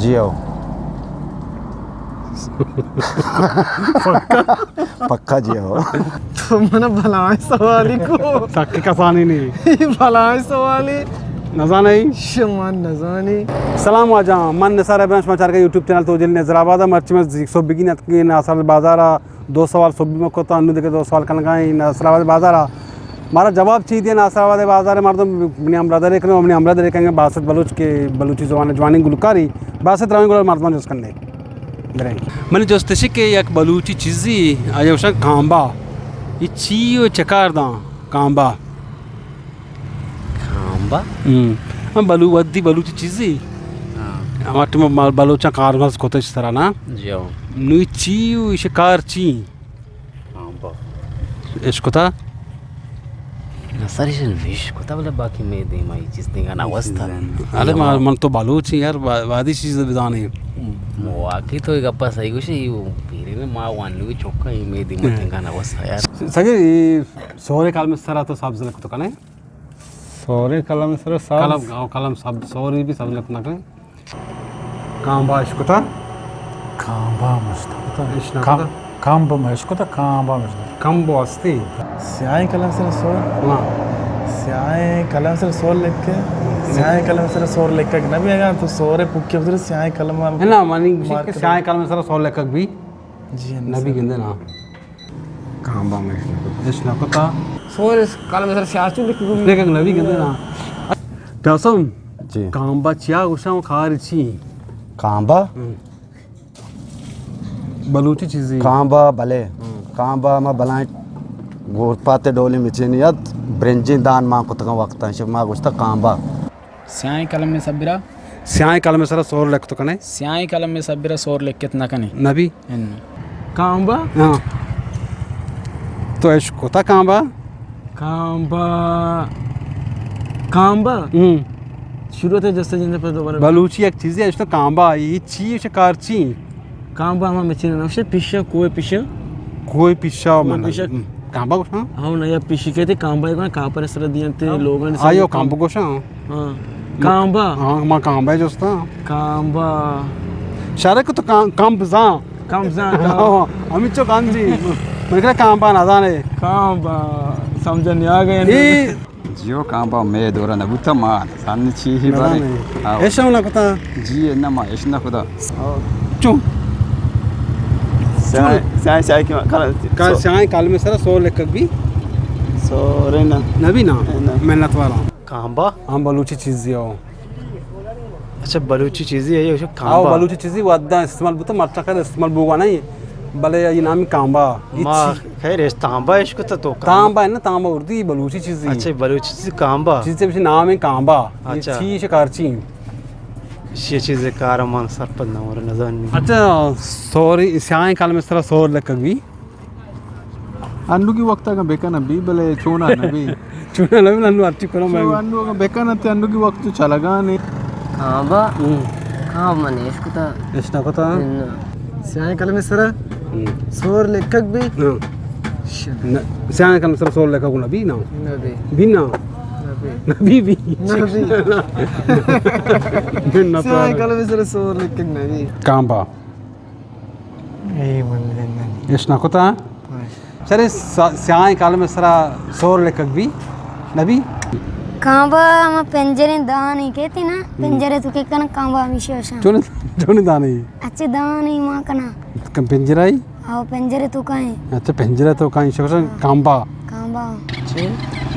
جی ہو۔ پکا؟ پکا جی ہو۔ تو من بلائیں سوالی کو۔ سک کسانی نہیں۔ بلائیں سوالی۔ نزانے؟ شما نزانی۔ سلام واجہ، من نثار ابراہیم، شما چارگا یوٹیوب چینل توجیل نظر آباد۔ مرچی من زیک سو بگی نتکی ناصر بازار۔ دو سوال سوبی ما کتا، انو دگہ دو سوال کنگا ایں ناصر آباد بازار ءَ۔ مارا جواب چی دے ناصر آباد بازار ءِ مردم؟ منی ہمراہ داری کنو، منی ہمراہ داری کنگے باسط بلوچ کہ بلوچی زبان ءِ جوانیں گلوکاری۔ باسط رویں گلوکار مردمان جست کننے۔ بریں۔ منی جست اش کہ یک بلوچی چیزی آیا گوشاں کانبا۔ یہ چی و چکار داں کانبا؟ کانبا؟ ہم۔ ہم بلو-، ودی بلوچی چیزی۔ ہاں۔ ہما ٹائم ما بلوچاں کارمرز کتش سرا نا۔ جی ہاں۔ نو چی و ایش کار چی؟ کانبا۔ اش کتا؟ نہ سر، ایش نویش کتا، بلے باقی میں دیما یہ چیز دیگا نہ وستا۔ ارے ما-، من تو بلوچ یار، وا-، وادی چیز بدانے۔ مواقع تو گپا صحیح گوشی، پیرے نے ما وانوی چوکا، یہ میں دیما دیگا نہ وستا یار۔ سگے، سورے کلمے سرا تو سبز لکھ تو کنے؟ سورے کلمے سرا سبز؟ قلم، او قلم سب، سوری بھی سبز لکھ نہ کنے۔ کانبا اش کتا؟ کانبا مشت کتا۔ اش نہ کتا؟ کانبا مشت کتا، کانبا مشت۔ کانبو استی؟ سیاہیں کلمے سرا سور؟ ہاں۔ سیاہیں کلمے سرا سور لکھ کے؟ سیاہیں کلمے سرا سور لکھ کے نبی اگاں تو سورے پکے بدر سیاہیں کلمہ۔ نہ، منی گوشی کہ سیاہیں کلمے سرا سور لکھ بھی؟ جی، نبی گندے نا۔ کانبا میں اش نہ کتا۔ سور اس کلمے سرا سیاہ چون لکھ گو۔ لکھ نبی گندے نا۔ قاسم، جی۔ کانبا چیا گوشاں و کار چی؟ کانبا؟ ہم۔ بلوچی چیزی۔ کانبا بلے۔ ہم۔ کانبا ما بلائیں گورپاتے ڈولیں مچینی ات، برنجیں دان ما کتگاں وقتاں، شما گوشتا کانبا۔ سیاہیں کلمے سبرا؟ سیاہیں کلمے سرا سور لکھ تو کنے؟ سیاہیں کلمے سبرا سور لکھت نہ کنے۔ نبی؟ اناں۔ کانبا؟ ہاں۔ تو اش کتا کانبا؟ کانبا، کانبا؟ ہم۔ شروع تے جستے جندے پر دوبارہ۔ بلوچی یک چیزی اش تو کانبا، یہ چی، اش کار چی؟ کانبا ہما مچین نوشے پیشا، کوہ پیشا۔ کوہ پیشا کوہ من۔ پیشا۔ ہم۔ کانبا گوشاں؟ ہاں، نہ، یا پیشی کہتے کانبا، ایک کانپر سر دیانتے، لوگن سر آیو کانبا۔ کانبا گوشاں؟ ہاں۔ کانبا۔ ہاں، ما کانبا جستا۔ کانبا۔ شارک تو کان-، کانب زان۔ کانب زان، کانب۔ ہاں، ہمیں چو کان جی۔ من کہا کانبا نہ زانے۔ کانبا۔ سمجھ نہیں آ گئے۔ اے جیو کانبا مے دورا نہ بوتا ما سن چی ہی نہ بارے۔ زانے۔ ہاں۔ ایشاں نہ کتا؟ جی نہ ما ایش نہ کتا۔ چون؟ سیاہیں، سیاہیں، سیاہیں کی کل-، کا سو-، سیاہیں کلمے سرا سور لکھگ بھی؟ سورے نہ۔ نبی نا؟ نہ۔ محنت والا۔ کانبا؟ ہم بلوچی چیزی ہو۔ اچھا، بلوچی چیزی ہے، یہ کانبا۔ آو، بلوچی چیزی ودا استعمال بوتا، مرچا کر استعمال بوگا نہیں، بلے یہ نام کانبا۔ یہ ما چی-، خیر، اس تانبا اش کتا تو کانبا۔ تانبا ہے نا، تانبا اردو، بلوچی چیزی۔ اچھا، بلوچی چیزی کانبا۔ چیزی بچے نام ہے کانبا۔ یہ اچھا۔ چی شکار چی؟ یہ چیز کار من سرپد نہ ہو رہا، نہ زانی۔ اچھا، سوری، سیاہیں کلمے سرا سور لکھگ بھی؟ انوگی وقت اگاں بکن بی، بلے چونا نہ بی۔ چونا نہ بی، انو ہرچی کنو میں۔ چو انو اگاں بکن تے انوگی وقت چلگا نے۔ کانبا؟ ہوں۔ کانبا من اش کتا۔ اش نہ کتا؟ نہ۔ سیاہیں کلمے سرا ہوں۔ سور لکھگ بی؟ ہاں۔ شن۔ نہ، سیاہیں کلمے سرا سور لکھگ نہ بی نا؟ نہ بی۔ بی نا؟ نہ بی۔ نہ بی بی۔ نہ بی۔ بن نہ سیاہیں پارا۔ کلمے سرا سور لکھگ نہ بی۔ کانبا۔ اے من دن۔ اش نہ کتا؟ ہاں۔ سر، سا-، سیاہیں کلمے سرا سور لکھگ بی؟ نبی؟ کانبا ہما پنجریں دانے کہتے نا، ہم۔ پنجرے تو کہ کن کانبا ہمیشہ وشاں۔ چون، چون دانے؟ اچھے دانے ما کنا۔ کم پنجرائی؟ او پنجرے تو کائیں۔ اچھا، پنجرے تو کائیں، شوشاں ہاں۔ کانبا۔ کانبا۔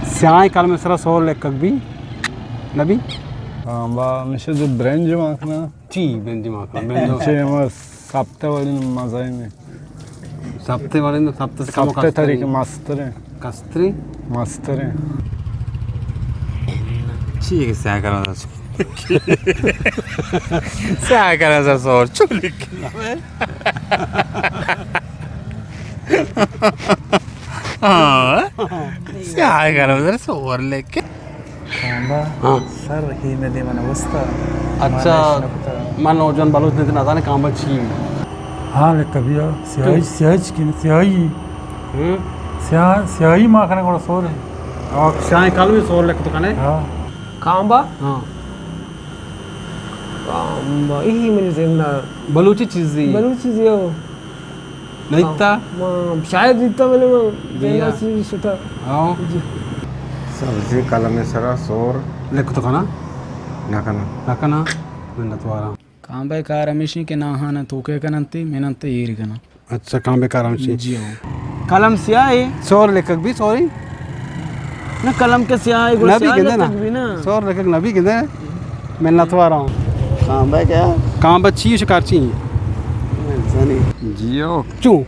سیاہیں کلمے سرا سور لکھگ بی؟ نبی؟ کانبا، ہمیشہ جو برنج ما کنا۔ چی برنج ما کنا؟ برنج۔ چی ہما سپتے وڑیں مزہ میں۔ سپتے وڑیں، سپتے سے کمو سپتے کستریں۔ طریقے مستریں۔ کستریں؟ مستریں۔ چی ہے کہ سیاہ کلمے سرا؟ سیاہ کلمے سرا سور چو لکھنا ہے؟ ہاں۔ سیاہ کلمے سرا سور لکھ۔ کانبا؟ ہاں۔ سر، ہی میں دے من وستا۔ اچھا، من نوجوان بلوچ نے نہ زانے کانبا چی؟ ہاں، لکھ کبھی آ، سیاہی، تو سیاہی چکن، سیاہی۔ ہوں؟ سیاہ، سیاہی ما کنے گوڑا سور ہے۔ اور سیاہیں کلمے سور لکھ تو کنے؟ ہاں۔ کانبا؟ ہاں۔ کامبا، ای منی ذہن ءَ۔ بلوچی چیزی؟ بلوچی چیزی ہو۔ نہ دیتا؟ ما شاید دیتا، بلے ما ذہن ءَ چیز شتا۔ ہاں۔ جی۔ سبزی قلم سرا سور۔ لکھ تو کنا؟ نہ کنا۔ نہ کنا؟ منت وارا۔ کامبا کار ہمیشی کہ ناہانا توکے کننتی، مننت ایر کنا۔ اچھا، کامبا کار ہمیشی۔ جی ہو۔ قلم سیاہ ہے۔ سور لکھک بھی، سوری۔ نہ، قلم کے سیاہ ہے، گڑا نبی سیاہ گندے نا۔ لکھک بھی نا۔ سور لکھک نبی گندے۔ منت وارا ہوں۔ کامبا کیا؟ کامبا چی شکار چی؟ جی ہو۔ چوں؟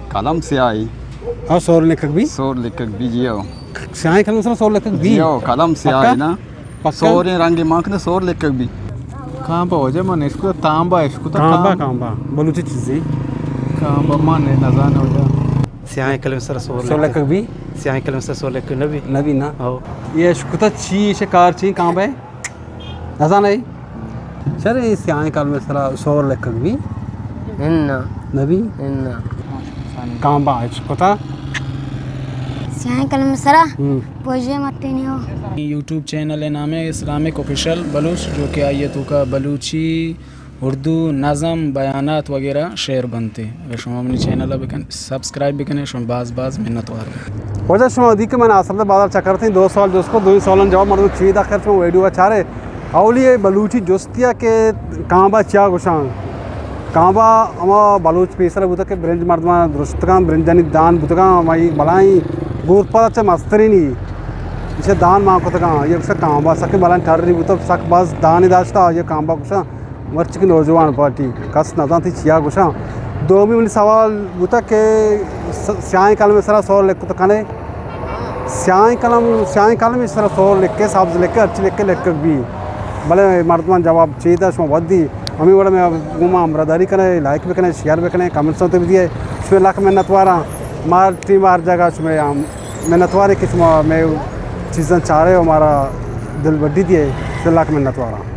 قلم سیاہ ہے۔ اور سور لکھک بھی؟ سور لکھک بھی جی ہو۔ سیاہیں قلم سر سور لکھک بھی؟ جی ہو، قلم سیاہ ہے نا۔ پکا؟ سوریں رنگ مان کنے سور لکھگ بی۔ کامبا وجہ من اشکو تانبا اشکو تا کامبا، کام-، کامبا۔ بلوچی چیزی۔ کامبا من نزان وجہ۔ سیاہیں قلم سر سور سور لکھگ۔ لکھگ بی؟ سیاہیں قلم سر سور لکھگ نبی۔ نبی نا۔ او۔ یہ اشکو تا چی، ایشے کار چی کامبا ہے؟ نزان ہے؟ سر، یہ سیاہیں قلم سر سور لکھگ بی؟ انا۔ نبی؟ انا۔ کامبا اشکو تا؟ سیاہیں قلم سرا؟ ہم۔ پوجے مٹینی ہو۔ یوٹیوب چینل ءِ نام ہے اسلامک آفیشل بلوچ، جو کہ آئی ءِ توکا بلوچی، اردو، نظم، بیانات وغیرہ شعر بنتے۔ اگر شما منی چینل ءَ بکن، سبسکرائب بکنے، شما باز باز منت وار۔ واجہ شما دی کہ من آسر بازار چکر تھی، دو سوال جست کو، دوئی سوالان جواب مردم چی دا خیر شما ویڈیو چارے۔ اولی ہے بلوچی جستیا کہ کانبا چیا گوشان؟ کانبا ہما بلوچ پیسر بوتگ کہ برنج مردماں درشتگاں، برنجانی دان بوتگاں، ہمائی بلائیں گورپد چہ مسترینی۔ ایشی دان مان کتگاں، یہ گوشت کانبا سکیں بلائیں ٹری بوتگ، سک باز دانی داشتا، یہ کانبا گوشاں۔ مرچی کہ نوجوان پارٹی کس نزانتی چیا گوشاں۔ دومی منی سوال بوتگ کہ س-، سیاہیں قلم سرا سور لکھ تو کنے؟ سیاہیں قلم، سیاہیں قلم سرا سور لکھے، سبز لکھے، ہرچی لکھے، لکھگ بی۔ بلے مردمان جواب چی دا شما ودی۔ ہمیں وڑا میں گوما ہمراہداری کنے، لائک بکنے، شیئر بکنے، کمنٹس تے بدیے۔ شما لکھ منت واراں۔ مار ٹیم ہر جگہ شما ہم منت وارے کہ شما میں چیزاں چارے و مارا دل بڈی دیے۔ شما لکھ منت واراں۔